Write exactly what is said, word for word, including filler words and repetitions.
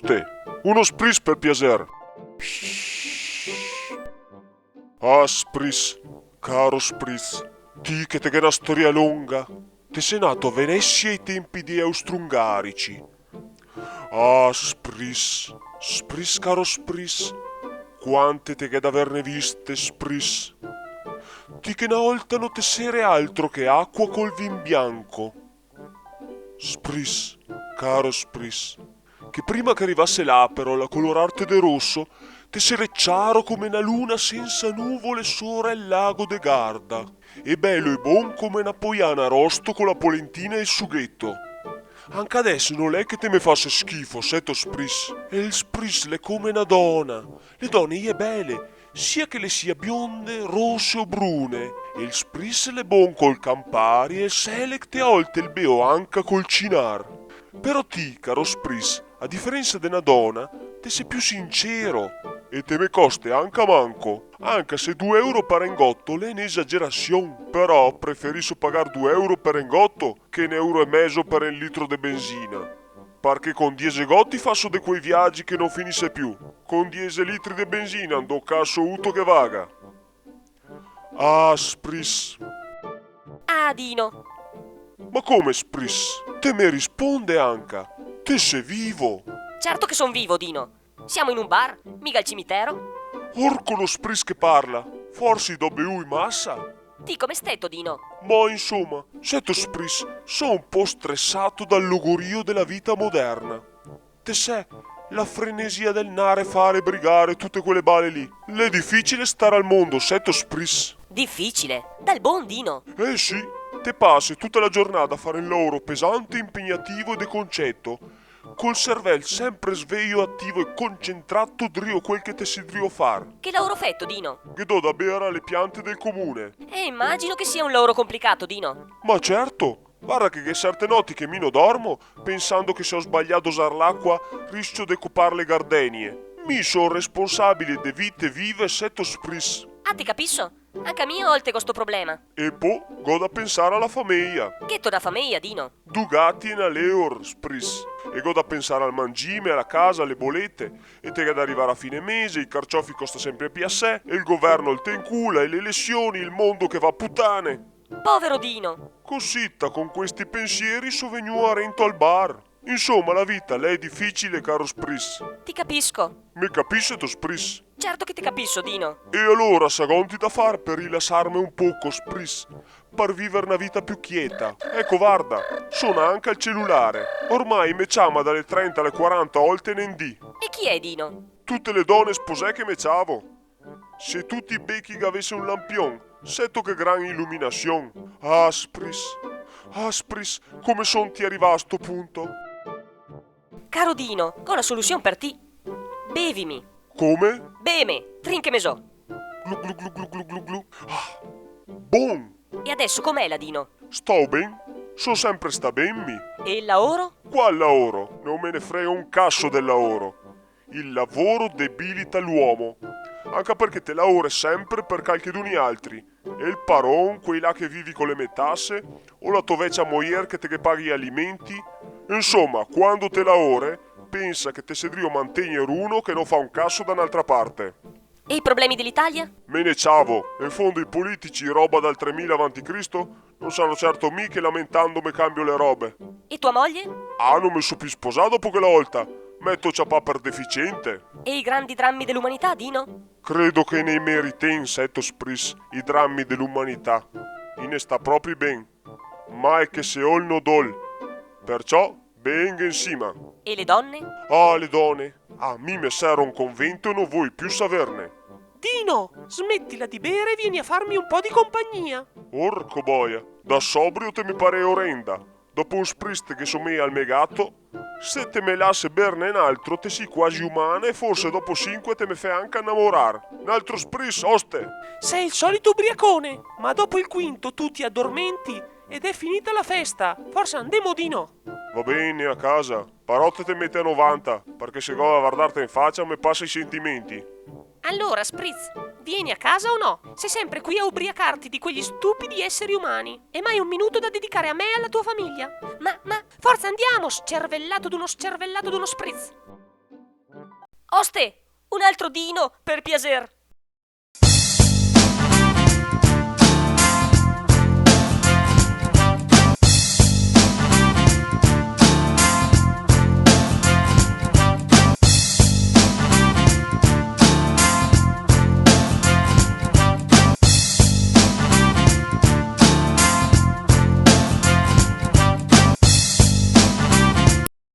Oste, uno spritz per piaser. Ah, spritz, caro spritz, ti che te ghè na storia longa, te se nato a Venesia ai tempi dei Austroungarici. Ah, spritz, spritz, caro spritz, quante te ghè da verne viste, spritz. Ti che na olta no te sere altro che acua col vin bianco. Spritz, caro spritz, che prima che rivase l'Aperol a colorarte de roso, te sere ciaro come na luna sensa nuvole sora el lago de Garda, e belo e bon come na poiana rosto co la polentina e el sugheto. Anca deso no l'è che te me fase schifo, seto spritz. El spritz l'è come na dona. Le done i è bele, sia che le sia bionde, rose o brune, e el spritz l'è bon col Campari e el Select e a olte el beo anca col Cinar. Però ti, caro spritz, a diferensa de na dona, te se più sincero. E te me coste anca manco, anca se du euro par engoto l'è n'esagerasion, però preferiso pagar du euro par engoto che un euro e mezo par un litro de benzina. Parché con diese goti faso de quei viagi che no finise più. Con diese litri de benzina, ndo caso uto che vaga. Ah, spritz. Ah, Dino. Ma come, spritz? Te me risponde anca? Te se vivo? Certo che son vivo, Dino. Siamo in un bar, mica al cimitero. Orco, lo spritz che parla. Forsi i do beui masa? Ti come steto, Dino? Ma insoma, seto spritz, so un po' stresato dal logorio dela vita moderna. Te sè, la frenesia del nare, fare, brigare, tute quele bale lì. L'è dificile stare al mondo, seto spritz. Dificile? Dal bon, Dino. Eh sì, te pase tuta la giornata a fare un laoro pesante, impegnativo e de conceto, col servel sempre sveio, ativo e concentrato drio quel che te si drio far. Che laoro feto, Dino? Ghe do da bear a le piante del comune. Eh, imagino che sia un laoro complicato, Dino. Ma certo! Varda che ghe xe certe noti che mi no dormo, pensando che se go sbalià a dosar l'acua, riscio de copar le gardenie. Mi so responsabile de vite vive, seto spritz. Ah, te capiso. Anca mi a olte go sto problema. E po go da pensar a la fameja. Gheto na fameja, Dino? Du gati e na leor, spritz. E go da pensar al mangime, a la casa, a le bolete. E te ghè da rivar a fine mese, i carciofi costa sempre pì asè, e el governo el te incula, e le elesion, el mondo che va a putane. Povero Dino! Cosita, con questi pensieri so vegnù arento al bar. Insoma, la vita l'è dificile, caro spritz. Ti capisco. Me capiseto, spritz? Certo che te capiso, Dino. E alora, sa gonti da far per rilasarme un poco, spritz? Par viver na vita più chieta. Eco, varda, sona anca el celulare. Ormai me ciama da le trenta a le quaranta olte in un dì. E chi è, Dino? Tute le done sposè che me ciavo. Se tuti i bechi gavese un lampion, seto che gran iluminasion! Ah, spritz! Ah, spritz, come sonti arivà a sto punto? Caro Dino, go la solusion per ti. Bevimi. Come? Beme, trincheme zo. Glu, glu, glu. Ah, bon! E adeso com'ela, Dino? Sto ben. So sempre sta ben, mi. E el laoro? Qual laoro? No me ne frega un caso del laoro. El lavoro debilita l'uomo, anca parché te laore sempre per calchedun altri, el paron, quei là che vivi co le metase, o la to vecia mojer che te ghe paghi i alimenti. Insoma, quando te laore, pensa che te se drio mantegner uno che no fa un caso da n'altra parte. E i problemi de l'Italia? Me ne ciavo, in fondo i politici, roba dal tremila avanti Cristo, no sarò certo mi che lamentandome cambio le robe. E tua moglie? Ah, no me so pì sposà dopo quela olta. M'eto ciapà per deficiente. E i grandi drammi de l'umanità, Dino? Credo che no i meriten, seto spritz, i drammi de l'umanità. I ne sta propri ben. Mal che se ol no dol. Perciò, ben gh'è in sima. E le done? Ah, le done. A mi me sero un convento e no voi pì saverne. Dino, smetila di bere e vieni a farmi un po' di compagnia. Orco boia, da sobrio te me pare orenda. Dopo un spritz te ghe someje al me gato. Se te me lase berne un altro, te si quasi umana e forse dopo sinque te me fè anca namorar. Un altro spritz, oste! Sei il solito ubriacone, ma dopo il quinto tu ti addormenti ed è finita la festa. Forza, andemo, Dino! Va ben, a casa. Però te te mete a novanta, parché se go da vardarte in facia me pasa i sentimenti. Allora, Spritz, vieni a casa o no? Sei sempre qui a ubriacarti di quegli stupidi esseri umani. E mai un minuto da dedicare a me e alla tua famiglia. Ma, ma, forza, andiamo, scervellato d'uno scervellato d'uno Spritz! Oste, un altro dino, per piaser!